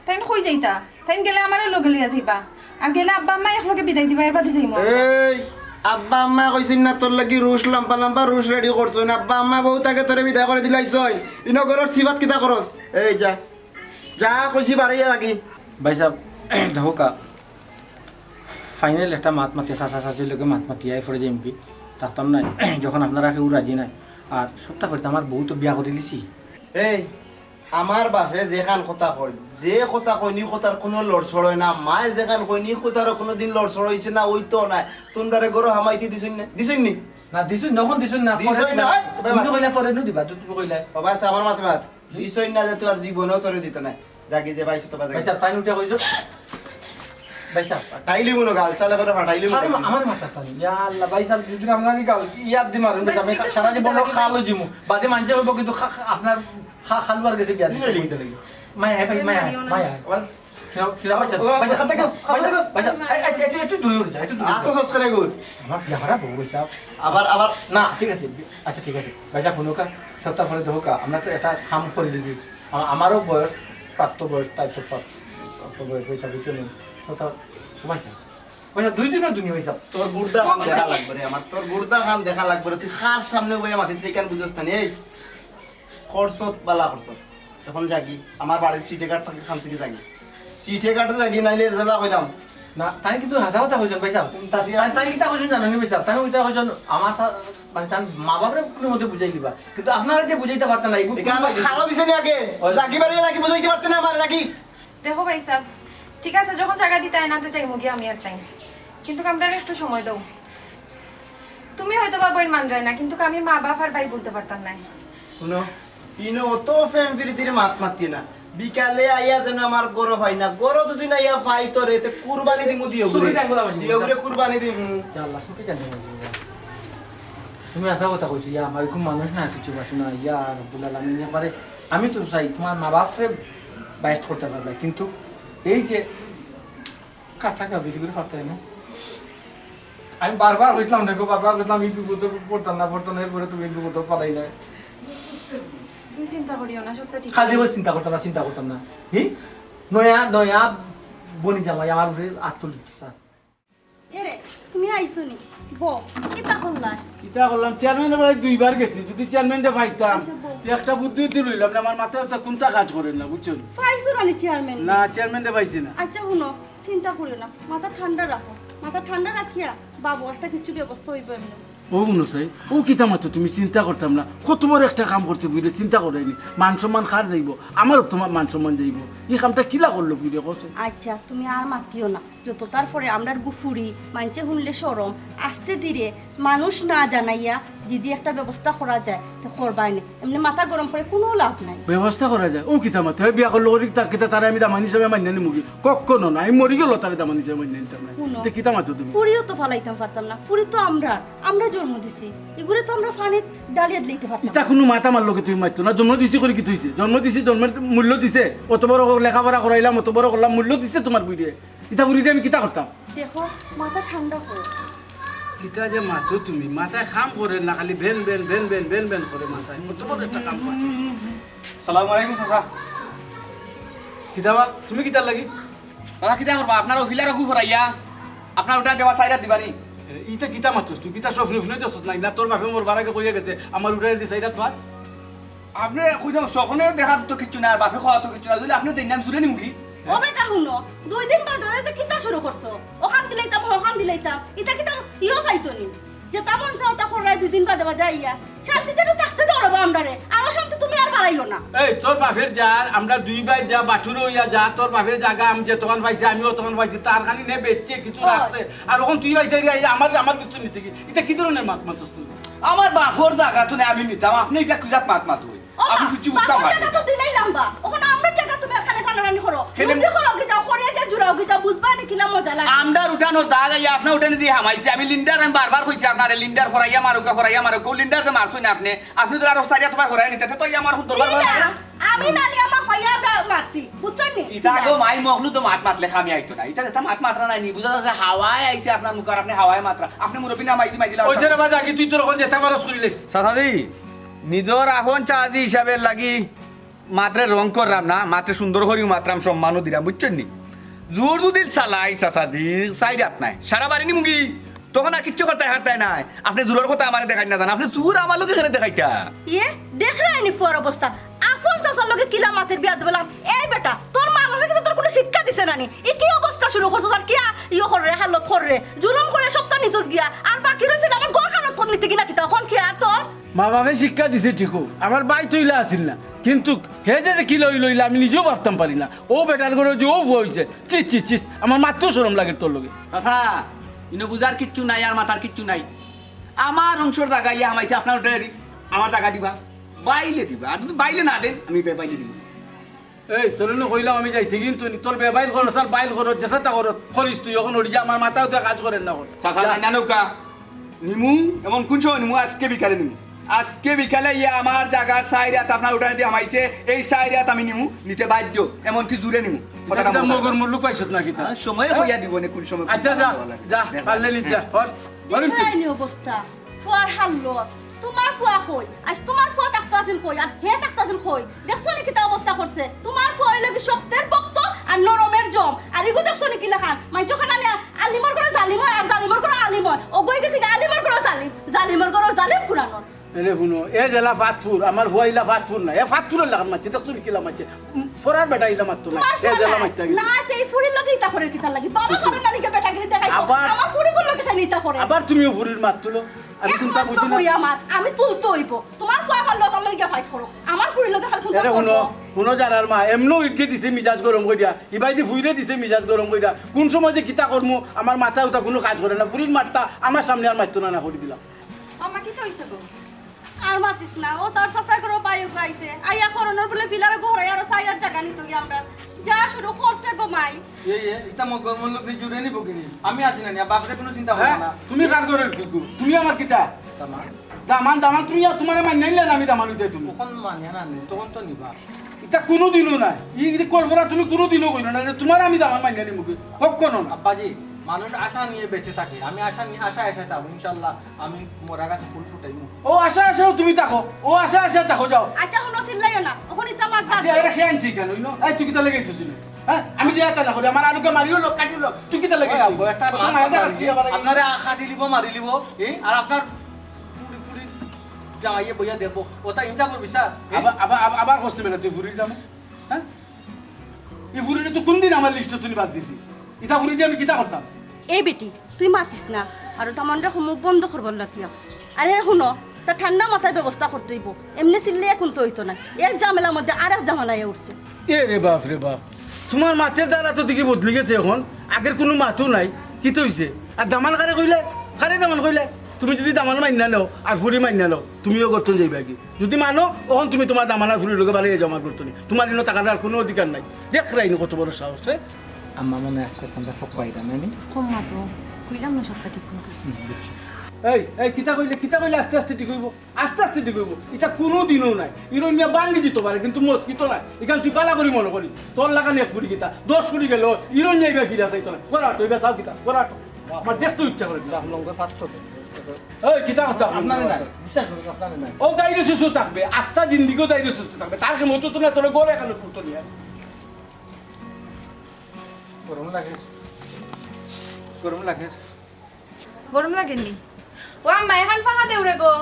তাইন কই যাইতা? তাইন গেলে আমারে লগে লইয়া যাইবা। আর গেলে আব্বা আম্মা একলগে বিদায় দিবা, এর বাদে যাইমু। এই, আব্বা আম্মা কইছইন না তোর লাগি রুশ লাম্বা লাম্বা রুশ ready করছইন। আব্বা আম্মা বউত আগে তোরে বিদায় করি দিলাইছইন। ইনো ঘরর সিফাত কিতা করস? এই যা। যা কইছি বাড়াইয়া লাগি। ভাই সাব, দেখো কা, final একটা মাত মাতি, চাচা চাচির লগে মাত মাতি, এর পরে যাইমুগি। থাকতাম নায়, যখন আপনারা কেউ রাজি নায়। আর সবটা করিতে আমার বউ তো বিয়া করিলিছি। এই, আমার বাপে যেখান কথা কইন, যে কথা কইন, ই কথার কুনু লড়ছড় অয় না। মায় যেখান কইন, ই কথারও কুনুদিন লড়ছড় অইছে না, অইতো নায়। তুমরারে ঘরো হামাইতে দিছইন না? দিছইন নি? না, দিছইন না, অখন দিছইন না। দিছইন না, এই, তুমি কইলা পরে নু দিবা, তুমি কইলা। ও ভাই, আমার মাতে মাত। দিছইন না যে তুই আর জীবনেও তোরে দিতো নায়। যাগি যে ভাই, তো বাদে। ভাই সাব, তাইন উঠে কইছো। ভাই সাব। ফাটাইলি মনে গাল চালে করে ফাটাইলি মনে আমার গাল। মা-, আমার মাথা টানি। ইয়া আল্লাহ, ভাই সাব, যদি আমরা নি গাল, ইয়াদ দি মারুন, ভাই, আমি সারা জীবন খাল অই যিমু। বাদে মানষে কইবো কিন্তু খা-, খা-, আপনার খা-, খালুয়ার গেছে বিয়া দিছে। মায়া, ভাই, মায়া, মায়া। বল। শুনো, শুনো, ভাই সাব, ও, ভাই সাব, কথা কেউ, কথা কেউ। ভাই সাব, এই, এই, একটু, একটু দূরে উঠে যা, একটু দূরে আ, তো উঠে যা। সস করে গুড। আমার বিয়া হারা বউ, ভাই সাব। আবার, আবার। না, ঠিক আছে, বি-, আচ্ছা, ঠিক আছে। ভাই সাব, হুনো কা, সপ্তাহ পরে দেখো কা, আমরা তো একটা কাম করি দিছি। আ-, আমারও বয়স, প্রাপ্ত বয়স, তাই তো প্রাপ্ত, প্রাপ্ত বয়স, ভাই সাব, বুঝছো নি? সপ্তাহ, ও ভাই সাব, ভাই সাব, দুই দিনের দুনিয়া, ভাই সাব। তোর গুর্দা খান দেখা লাগবে রে আমার, তোর গুর্দা খান দেখা লাগবে রে। তুই কার সামনে বইয়া মাতিস রে, কেন বুঝোস না নি? এই, খরচত বালা খরচত। এখন যাগি, আমার বাড়ির সিটে কাট থাকি খান থাকি যাগি। সিটে কাটে যাগি, নাইলে রেজাল্ট কইলাম। না, তাই কিন্তু হাছা কথা কইছইন ভাইসাব। তাই, তাই কিতা কইছইন জানো নি ভাইসাব? তাই ওইটা কইছইন আমার সা-, মানে তার মা বাপরে কোনো মতে বুঝাই দিবা। কিন্তু আপনারা যে বুঝাইতা পারতা না, এগুলো এখানে খাওয়া দিছে নি আগে? ওই যাগি বাড়ি নাকি বুঝাইতে পারতে না আমার নাকি? দেখো ভাইসাব, ঠিক আছে, যখন জাগা দিতায় না তো যাইমুগি আমি আর তাই। কিন্তু আমরারে একটু সময় দাও। তুমি হয়তো বা বইন মানরায় না, কিন্তু আমি মা বাপ আর ভাই বলতে পারতাম না। হুনো, ইনো অত প্রেম প্রীতির মাত মাতিও না। বিকালে আইয়া যেন আমার গরো পাই না। গরো যদি না আইয়া পাই তোরে, তে কুরবানি দিমু দিও সুখী ঘুরে। থাকবো না, দিও ঘুরে কুরবানি দিমু। ইয়া আল্লাহ, সুখী থাকবো না। তুমি হাছা কথা কইছো, ইয়া, আমার এরকম মানুষ না কিছু বাসু না, ইয়া, রব্বুল আলামিন, ইয়া পারে। আমি তো চাই তোমার মা বাপরে বাইস্ট করতে পারবে, কিন্তু এই যে কাটা কাবিরি করে ফাটাই না। আমি বারবার কইছিলাম, দেখো, বারবার কইছিলাম, এই বিপদে পড়তাম না, পড়তাম না, এরপরে তুমি এই বিপদে ফালাই না। তুমি চিন্তা করিও না, সবটা ঠিক খালি আছে। বলে চিন্তা করতাম না, চিন্তা করতাম না। হি? নয়া, নয়া বনি জামাই আমার উপরে আত তুলি দিত, স্যার। এরে, তুমি আইছো নি? বউ, কিতা করলা? কিতা করলাম? চেয়ারম্যানর বাড়ি দুইবার গেছি, যদি চেয়ারম্যানরে পাইতাম, আচ্ছা, বউ। তে একটা বুদ্ধি উদ্ধি লইলাম না, আমার মাথায় তো কোনটা কাজ করে না, বুঝছো নি? পাইছো না নি চেয়ারম্যান? না, চেয়ারম্যানরে পাইছি না। আচ্ছা, হুনো, চিন্তা করিও না, মাথা ঠান্ডা রাখো। মাথা ঠান্ডা রাখিয়া বাবু একটা কিছু ব্যবস্থা হইব এমনি। ও মনে চাই, ও কিতা মাতো তুমি চিন্তা করতাম না। কত বড় একটা কাম করছে বুঝলে, চিন্তা করাইনি। মান সম্মান কার যাইব? আমারও তোমার মান সম্মান যাইব। এই কামটা কিলা করলো বুঝলে, কছে? আচ্ছা, তুমি আর মাতিও না। যত তারপরে আমরার গুফুরি, মানষে হুনলে শরম, আস্তে ধীরে মানুষ না জানাইয়া যদি একটা ব্যবস্থা করা যায়, তো করবায় নে। এমনি মাথা গরম করে কোনো লাভ নাই। ব্যবস্থা করা যায়? ও কিতা মাতো, হে বিয়া করলো করি তা কিতা তারে আমি দামান হিসাবে মান্য নিমুগি? কখনো না, আমি মরি গেল তারে দামান হিসাবে মান্য নিতাম না। হুনো, তে কিতা মাতো তুমি? ফুরিও তো ফালাইতাম পারতাম না, ফুরি তো আমরা, আমরা জন্ম দিছি, এগুলো তো আমরা ফানিত ডালিয়া দিলাইতে পারতাম। ইতা কোনো মাত আমার লগে তুমি মারতো না, জন্ম দিছি করি কিতা অইছে? জন্ম দিছি, জন্মের মূল্য দিছে, অত বড় লেখাপড়া করাইলাম, অত বড় করলাম, মূল্য দিছে তোমার বুঝে। ইতা বুঝি আমি কিতা করতাম? দেখো, মাথা ঠান্ডা করো। কিতা যে মাতো তুমি, মাথায় কাম করে না, খালি Ben Ben Ben Ben Ben Ben করে মাথায়। কত বড় একটা কাম করছো। সালাম আলাইকুম চাচা। কিতা বা, তুমি কিতার লাগি? চাচা, কিতা করবা? আপনার ও ফিলার অগু ফরাইয়া, আপনার ওটা দেওয়া সাইরা দিবানি? এ, ইতা কিতা মাতস তুই? কিতা স্বপ্নে স্বপ্নে দেখছস নাই? না, তোর বাপে মরবার আগে কইয়া গেছে, আমার উঠানে দি সাইরা তো আজ। আপনি কইলাম স্বপ্নে দেখার তো কিচ্ছু নাই, আর বাপে কওয়া তো কিচ্ছু নাই। যদি আপনি দেন না, আমি জুরে নিমুগি। ও বেটা, হুনো, দুই দিন বাদে বাদে কিতা শুরু করছো? ওখান দিলাইতাম, ওখান দিলাইতাম, ইতা কিতা ইও পাইছো নি? যেতা মন চায় ওতা কররায় দুই দিন বাদে বাদে আইয়া। শান্তিতে একটু থাকতে দাও রে বা আমরারে। আরো শান্তি তুমি আর বাড়াইও না। এই, তোর বাপের যা, আমরা দুই ভাই যা, বাছুর অইয়া যা, তোর বাপের জাগা আমি যেতখান পাইছি, আমি অতখান পাইছি, তার খানি নে বেচছে, কিছু ওই। রাখছে। আর অখন তুই পাইছে রে, এই আমার, আমার কিছু নিতে কি? ইতা কি ধরনের মাত মাতস তুই? আমার বাপর জাগা তো নে আমি নিতাম, আপনি ইতা কিজাত মাত মাতইন? ও আপনি মা, কিছু বুঝতাম বাপর পারছেন জাগা তো না। দিলাইলাম বা, অখন আমরার জাগা তুমি এখানে টানাটানি করো। কেনে? বুঝি করো কি যাও, করিয়া গিয়া জুড়াও কি যাও, বুঝবা নি কিলা মজা লাগে। আমরার উঠানোর দাগ আইয়া আপনার উঠানে দিয়ে হামাইছে। আমি লিন্ডার, আমি বারবার কইছি আপনারে, লিন্ডার ফরাইয়া মারুকা, ফরাইয়া মারুকা। ও লিন্ডার যে মারছইন আপনি, আপনি তো আরো চাইরা তোমার ফরাইয়া নিতে, তো আমার দরবার জি হয় না, না। আমি না নিয়া মা ফাইয়া আমরা মারছি, বুঝছইন নি? ইতা আগো মাই মখলু তো মাত মাতলে খামি আইতো না। ইতা যেতা মাত মাতরা নাই নি, বুঝা যাচ্ছে হাওয়ায় আইছে আপনার মুখ আর আপনি হাওয়ায় মাতরা। আপনি মুরব্বি না মাইজি মাইজি লাগা। ওই ছেলে বাজা কি তুই তোর অখন যেতা খরচ করিলিস? চাচাজি, নিজর আপন চাচাজি হিসাবে লাগি মাতরে রং কররাম না, মাতরে সুন্দর করিউ মাতরাম, সম্মানও দিরাম, বুঝছইন নি? জোর যদি চালাই চাচাজি, চাইরাত নাই, সারা বাড়ি নিমুগি, তখন আর কিচ্ছু করতায় হারতায় নাই। আপনি জোরর কথা আমারে দেখাইন না জান, আপনি জোর আমার লগে কেনে দেখাইতা? ইয়ে, দেখরায় নি ফুয়ার অবস্থা, আপন চাচার লগে কিলা মাতের বিয়া দিবলাম। এই বেটা, তোর মা বাপে কিন্তু তোর কোনো শিক্ষা দিছে না নি? ই কি অবস্থা শুরু করছস আর কিয়া ইয়ো কররে, হালত কররে, জুলুম করে সবতা নিছস গিয়া, আর বাকি রইছে আমার ঘর খানত কত নিতে কিনা কিতা, অখন কি আর তোর? মা বাপে শিক্ষা দিছে ঠিকও, আমার ভাই তো ইলা আছিল না, কিন্তু হে যে, যে কিলা অইলো ইলা আমি নিজেও ভাবতাম পারি না। ও বেটার ঘরো যে ও ফুয়া অইছে, চিস, চিস, চিস, আমার মাততেও শরম লাগে তোর লগে। চাচা, ইনো বুঝার কিচ্ছু নাই আর মাতার কিচ্ছু নাই। আমার অংশর জাগা ইয়া হামাইছে আপনার উঠানে দি, আমার জাগা দিবা, বাইলে দিবা, আর যদি বাইলে না দেন, আমি বে-, বাইলে দিব। এই, তোরে না কইলাম আমি যাইতে, কিন্তু নি, তোর বেবাইল খরচ আর বাইল খরচ, যেসাতা খরচ, করিস তুই, অখন উঠি যা, আমার মাথাও তো কাজ করের না অখন। চাচা, যা। নাই না নৌকা। নিমু, এমন কোন সময় নিমু? আজকে বিকালে নিমু। আজকে বিকালে ইয়া আমার জাগা চাইরাত আপনার উঠানে দি হামাইছে, এই চাইরাত আমি নিমু, নিতে বাধ্য, এমনকি জুরে নিমু। কথা কিতা মগর মুল্লুক পাইছত না কিতা? আর সময় হইয়া দিব নে, কোন সময় আচ্ছা, কোন যা, সময় লাগে। যা, দেখো। পারলে নিতে, হর। দেখরায় নি অবস্থা, ফুয়ার হালত। তোমার ফুয়া কই? আজ তোমার ফুয়া থাকতো আছিল কই? আর হে থাকতো আছিল কই? দেখছো নি কিতা অবস্থা করছে? তোমার ফুয়া অইলো কি শক্তের ভক্ত আর নরমের জম। আর ইগু দেখছো নি কিলাখান? মাইনষে খান আনে আলিমর ঘরো জালিম অয় আর জালিমর ঘরো আলিম অয়। অগু অইগেছে গি আলিমর ঘরো জালিম, জালিমর ঘরো জালিম কুনানর। এরে হুনো, এ যেলা ফাতফুর, আমার ফুয়া ইলা ফাতফুর না, এ ফাতফুরর লাখান মাতছে, দেখছো নি কিলা মাতছে? উম, ফরার বেটা ইলা মাততো না, তোমার এ ফুয়া যেলা না। মাততে গেছে। না, তে এই ফুরির লগে ইতা করে কিতার লাগি? বাবা বুঝছো? করে না নিকে বেটা গিরি দেখাই তো। আবার আমার ফুরিগুর লগে খালি ইতা করে। আবার তুমিও ফুরির মাত তুলো। আমি একমাত্র কোনটা বুঝি না। ফুরি আমার, আমি তুলতে অইবো। তোমার ফুয়া আমার লগে লগে ফাইট করো। আমার ফুরির লগে খালি কোনটা এরে হুনো, করবো? হুনো যারার মা, এমনও ইগে দিছে মিজাজ গরম করিয়া, ইবাইদি ফুইরে দিছে মিজাজ গরম করিয়া। কোন সময় যে কিতা করমু, আমার মাথা উতা কোনো কাজ করে না। ফুরির মাতটা আমার সামনে আর মাততো না, না করি দিলাম। আম্মা, কিতা অইছে গো? আর মাতিস না, ও তোর চাচা করে বাইরে আইছে। আইয়া করোনার বলে ফিলারে গোহরাই আরো চাইয়ার জাগা নিত গিয়া আমরা। যা শুরু করছে গো মাই। এই, এই, ইতা মগর মল্লক জুড়ে নিব কিনি? আমি আছি না নিয়া, বাপরে কোনো চিন্তা করো হ্যাঁ? না। তুমি কার ঘরের কুকুর? তুমি আমার কিতা? দামান। দামান, দামান, তুমি আর তোমারে মাইনা নিলে না, আমি দামান হইতে তুমি। তখন মানিয়া না নি, তখন তো নিবা। ইতা কোনোদিনও নাই। ই যদি করবো না, তুমি কোনোদিনও কইলো না যে তোমার আমি দামান মাইনা নিমু কি? কখনো না। আব্বাজি, মানুষ আশা নিয়ে বেঁচে থাকে। আমি আশা নিয়ে, আশা আশায় থাকবো, ইনশাল্লাহ। আমি মরা গাছে ফুল ফুটাইমু। ও আশা আশাও তুমি থাকো, ও আশা আশা থাকো, যাও। আচ্ছা, হুনো, চিল্লাইও না। ওখানে তো আমার আচ্ছা, দাঁত এরা খেয়ে আনছি কেন? ইনো? এই, তুই কিতা লেগে আইছিস ইনো? হ্যাঁ? আমি যে এত না করি, আমার আরোগ্য মারিও লোক, কাটিও লোক, তুই কিতা লেগে ওই আইছিস? আব্বা, একটা তোর মাথা মায়ের কাছে খারাপ দিয়ে আবার এই আপনারে আ, খাটি লিব, মারি লিব, এই? আর আপনার ফুড়ি ফুড়ি জামাইয়ে বইয়া দেখবো, ওটা ইনসাফের বিচার, এই? আবার, আবার, আবার, আবার কষ্ট পেলে তুই ফুড়ির জামাই? হ্যাঁ? এই ফুড়িটা তো কোন দিন আমার লিস্টে তুই বাদ দিছি? ইটা ফুড়ি দিয়ে আমি কিতা করতাম? এই বেটি, তুই মাতিস না, আর তো আমার মুখ বন্ধ করবার লাগিয়া। আরে হুনো, তা ঠান্ডা মাথায় ব্যবস্থা করতে অইবো, এমনি চিল্লে এখন তো অইতো না। এক ঝামেলার মধ্যে আর এক ঝামেলা আইয়া উঠছে। এ রে বাপ রে বাপ, তোমার মাতের দ্বারা তো দেখি বদলি গেছে এখন, আগের কোনো মাতও নাই। কিতা অইছে? আর দামান কারে কইলে? কারে দামান কইলে? তুমি যদি দামান মাইন্না নেও আর ফুড়ি মাইন্না নেও, তুমিও গর্তন যাইবা কি? যদি মানো, অখন তুমি তোমার দামান আর ফুড়ির লগে বাড়িয়ে যাও আমার গর্তনে। তোমার ইনো থাকার আর কোনো অধিকার নাই। দেখরায়নি কত বড় সাহস, হ্যাঁ? আম্মা মনে আস্তে আস্তে আমরা ফক্ক আইতাম, নানি? কম মা তো, কইলাম না সবটা ঠিক মতো। হুম, বুঝছি। এই, এই, কিতা কইলে, কিতা কইলে আস্তে আস্তে ঠিক অইবো? আস্তে আস্তে ঠিক অইবো। ইটা কোনো দিনও নাই। ইরোন মিয়া ভাঙ্গি দিতো পারে, কিন্তু মস্কিতো নাই। ইখান তুই বালা করি মনো করিস। তোর লাখান এক ফুড়ি কিতা, দশ ফুড়ি গেল, ইরোন মিয়া ইবা ফিরা চাইতো না। করাটো, ইবা চাও কিতা, করাটো। আমার দেখতে ইচ্ছা করে না। আপনার লগে ফাত্তর। এই, কিতা কথা? আপনারে নাই, বিশ্বাস করুন, আপনারে নাই। ও দাইরে সুস্থ থাকবে, আস্তা জিন্দিগিও দাইরে সুস্থ থাকবে। তার কি মতো তো না, তোর ঘরে এখানে তুলতো নিয়ে। গরম লাগে, গরম লাগে। গরম লাগেনি? ও আম্মা, এখান ফাঁকা দেও রে গো।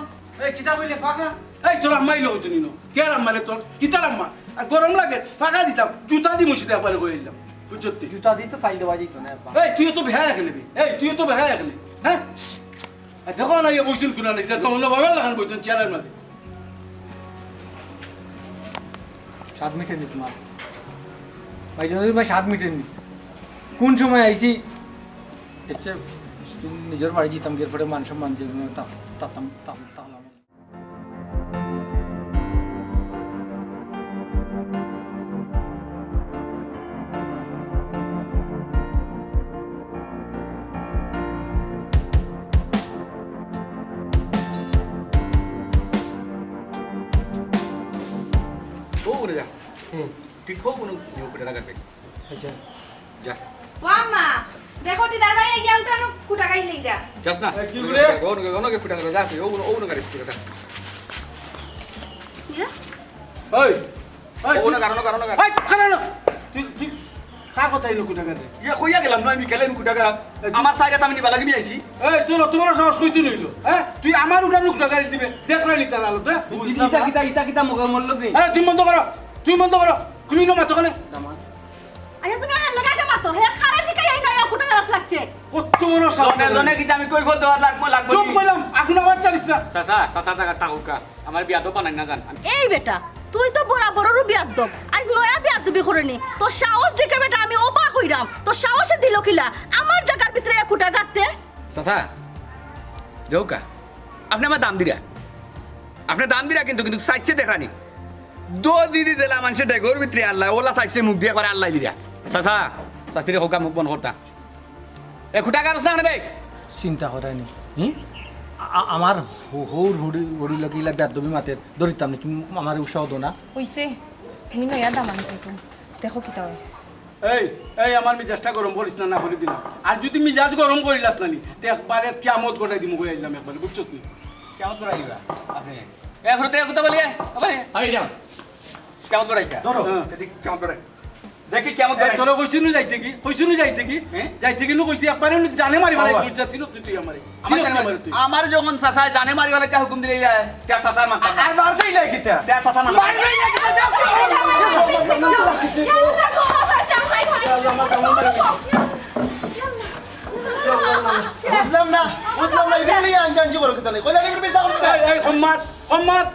এই, কিতা কইলে ফাঁকা? এই, তোর আম্মাই লোক চিনি না। কে আর আম্মা রে তোর? কিতার আম্মা? আর গরম লাগে, ফাঁকা দিতাম। জুতা দি মুছিতে একবারে কই আইলাম। বুঝছত তুই? জুতা দি তো ফাইল দেওয়া যাইতো না, আব্বা। এই, তুইও তো বেহায়া খেলে বে। এই, তুইও তো বেহায়া খেলে। হ্যাঁ? আর দেখো না, ইয়ে বইছুন কুনা নাই, দেখো অন্য বাবার লাগান বইছুন চেয়ারের মাঝে। সাত মিনিট নি তোমার। ভাই, তুমি ভাই সাত মিনিট নি। কোন সময় আইছি? এর চেয়ে নিজের বাড়ি দিতাম, গিয়ে পরে মান সম্মান যে কোনো তা-, তাতাম, তাম-, তাহলে আমার ও, উড়ে যা। হুম। ঠিক হোক, কোনো নিয়ম করে রাখবে। আচ্ছা। যা। ও আম্মা, দেখো দিদার ভাই এই গেমটা নো কুটা গাই নেই যা। যাস না। এ, কি বলে? ওনো, ওনো, ওনো, কুটা করে যা, তুই, ও, ও, ওনো গাড়ি স্কুলে যা। ইয়ে? ওই, ওই, ও, তুই ওনো গাড়ি, ওনো গাড়ি, ওনো গাড়ি। এই, খাড়া না। তুই, তুই কার কথা এলো কুটা গাড়ি? ইয়ে, কইয়া গেলাম না, আমি গেলেন কুটা গাড়ি। এ, তুই আমার সাইডে তো আমি নিবা লাগি নিয়ে আইছি। এই, তোর অত বড় সাহস কইতে নইলো, হ্যাঁ? তুই আমার উঠানো কুটা গাড়ি দিবে, দেখ না নি তার আলো, হ্যাঁ? ইতা, ইতা, ইতা, ইতা মগর মল্লক নি। আরে, তুই বন্ধ করো, তুই বন্ধ করো। তুমি ইনো মাতো কেনে? দামান। আচ্ছা, তুমি আমার লগে আগে মাতো। হে খারে জিকাই এই নয়া কুটা গাড়াত লাগছে। কত বড় সাহস। জনে জনে কিতা আমি কৈফত দেওয়ার লাগবো, লাগবো চুপ নি? কইলাম, আগুন আবার চালিস না। চাচা, চাচা, থাকা, থাকুকা। আমার বিয়াদব বানাই না জান। এই বেটা, তুই তো বরাবররও বিয়াদব। আজ নয়া বিয়াদবি করে নি। তোর সাহস দেখে বেটা আমি অবাক হইরাম। তোর সাহসে দিল কিলা? আমার জাগার ভিতরে এক কুটা গাড়তে? চাচা, দেউকা, আপনে আমার দাম দিরা। আপনে দাম দিরা কিন্তু, কিন্তু চাইছে দেখরানি। দো দিদি দিলা মানুষের ডেগর ভিতরে আল্লাহ, ওলা চাইছে মুখ দিয়ে একবার আল্লাহ দিরা। চাচা, চাচিরে হোকা মুখ বন্ধ করতা। এ খুটা কারস না বে? চিন্তা করানি। হুম? আ-, আমার হৌ-, হৌর হুড়ি, হুড়ি লাগি ইলা বেয়াদবি মাতের, ধরিতাম নি, তুমি আমারে উৎসাহ দো না। হইছে, তুমি নয়া দামান কিন্তু। দেখো কিতা হয়। এই, এই, আমার মিজাজটা গরম করিস না, না করি দিলাম। আর যদি মিজাজ গরম করিলাস না নি, তে একবারে কিয়ামত গড়াই দিমু, কই আইলাম একবারে, বুঝছস নি? কিয়ামত গড়াই দিবা আপনি? এ, ঘুরতে, ঘুরতে বলি, এ, বলি। আরে যাও। কিয়ামত গড়াই কা? ধরো। হ্যাঁ। এদিক কিয়ামত গড়াই। দেখি কেমন এই, তোরে কইছি নু যাইতে কি? কইছি নু যাইতে কি? হ্যাঁ? যাইতে কি নু কইছি? একবারে নু জানে মারি ফেলাই। কইছি, চিনস তুই, তুই আমারে। আমার চিনস জানে তুই মারি আমারে। তুই? আমার যখন চাচায় জানে মারি ফেলাই, তা হুকুম দিলে ইয়া, তে চাচার মাথা। আর মারতেই নাই কিতা? তে চাচার মাথা। মারতেই নাই কিতা? যাও, যাও, যাও, যাও। বুঝলাম না, বুঝলাম না, ইগুরে আনজানজি করো কিতা লাই? কইলা নি করবি, তা করবি। এই, এই, সম্মাদ, সম্মাদ।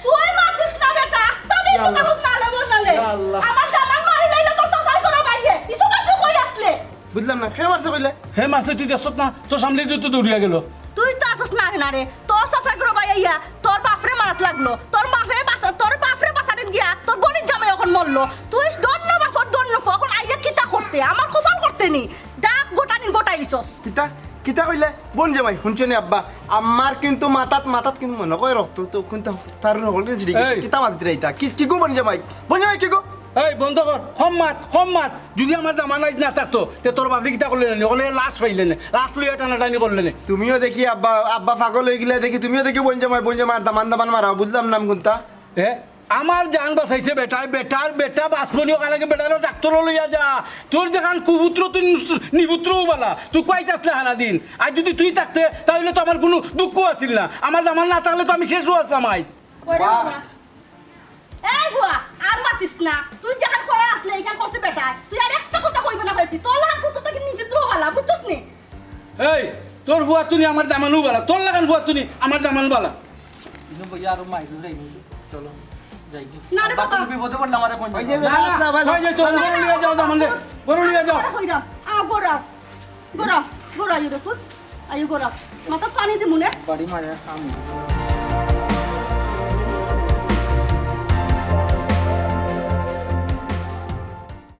তুই মারছিস না বেটা, আস্তা দিন তো দেখোস না, আলে বল না লে। ইয়া আল্লাহ। আমার দামান মারি লাইলে তোর চাচাই করে বাইয়ে। ইসু তুই কই আসলে? বুঝলাম না, কে মারছে কইলে? হে মারছে, তুই দেখছত না? তোর সামনে দিয়ে তো দৌড়িয়া গেল। তুই তো আসস না, না রে। তোর চাচাই করে বাইয়া, তোর বাপরে মারাত লাগলো। তোর বাপে বাসা-, তোর বাপরে বাসাতে গিয়া তোর বইনর জামাই অখন মরলো। তুই ধন্য বাপর ধন্য ফ-, অখন আইয়া কিতা করতে? আমার কপাল করতে নি। ডাক গোটা নি গোটা ইসস। কিতা? কিতা কইলে? বইন জামাই, হুনছো নি আব্বা? আমার কিন্তু মাথাত, মাথাত কিন্তু মনে কয় রক্ত তো কিন্তু তার হকল কিছু ঠিক আছে। এই। কিতা মাতিতে রাইতা? কি, কি গো বইন জামাই? বইন জামাই কি গো? এই বন্ধ কর, কম মাত, কম মাত। যদি আমার দামান আইজ না থাকতো, তে তোর বাপরে কিতা করলে নি? অকলে লাশ পাইলে নে, লাশ লইয়া টানাটানি করলে নে। তুমিও দেখি আব্বা, আব্বা পাগল অই গেলে দেখি, তুমিও দেখি বইন জামাই, বইন জামাই আর দামান দামান মারাও, বুঝলাম না আমি কোনটা। এ? আমার জান বাঁচাইছে বেটায়, বেটার বেটা বাঁচবো নি, অখান লাগি বেটারে ডাক্তারো লইয়া যা। তোর যেখান কুপুত্র, তুই নিস-, নিপুত্রও বালা, তুই কইতে আসলে হারা দিন। আর যদি তুই থাকতে, তাহলে তো আমার কোনো দুঃখ আছিল না। আমার দামান না থাকলে তো আমি শেষও আসলাম আই। ওরে বাহ। বাবা। এই বুয়া, আর মাতিস না। তুই যেখান করার আসলে, এইখান করতে বেটায়। তুই আর একটা কথা কইবে না হয়েছি। তোর লাখান ফুতো তাকে নিপুত্রও বালা, বুঝছস নি? এই, তোর ফুয়া তুনি আমার দামানও বালা, তোর লাখান ফুয়া তুনি আমার দামান বালা। ইনো ভাইয়া আরো মাইর উঠাই নিবি। চলো, যাই কি? না রে বাবা। তুমি বিপদে পড়লে আমারে ফোন দিও। ওই যে, না, না, না, ভাই, ওই যে, তোর ঘরো নিয়ে যাও, দামান রে, ঘরো নিয়ে যাও। আরে কইরাম, আ, ঘরো, ঘরো, ঘরো, আইও রে পুত, আইও ঘরো। মাথা পানি দিমু নে। বাড়ি মারে আমি।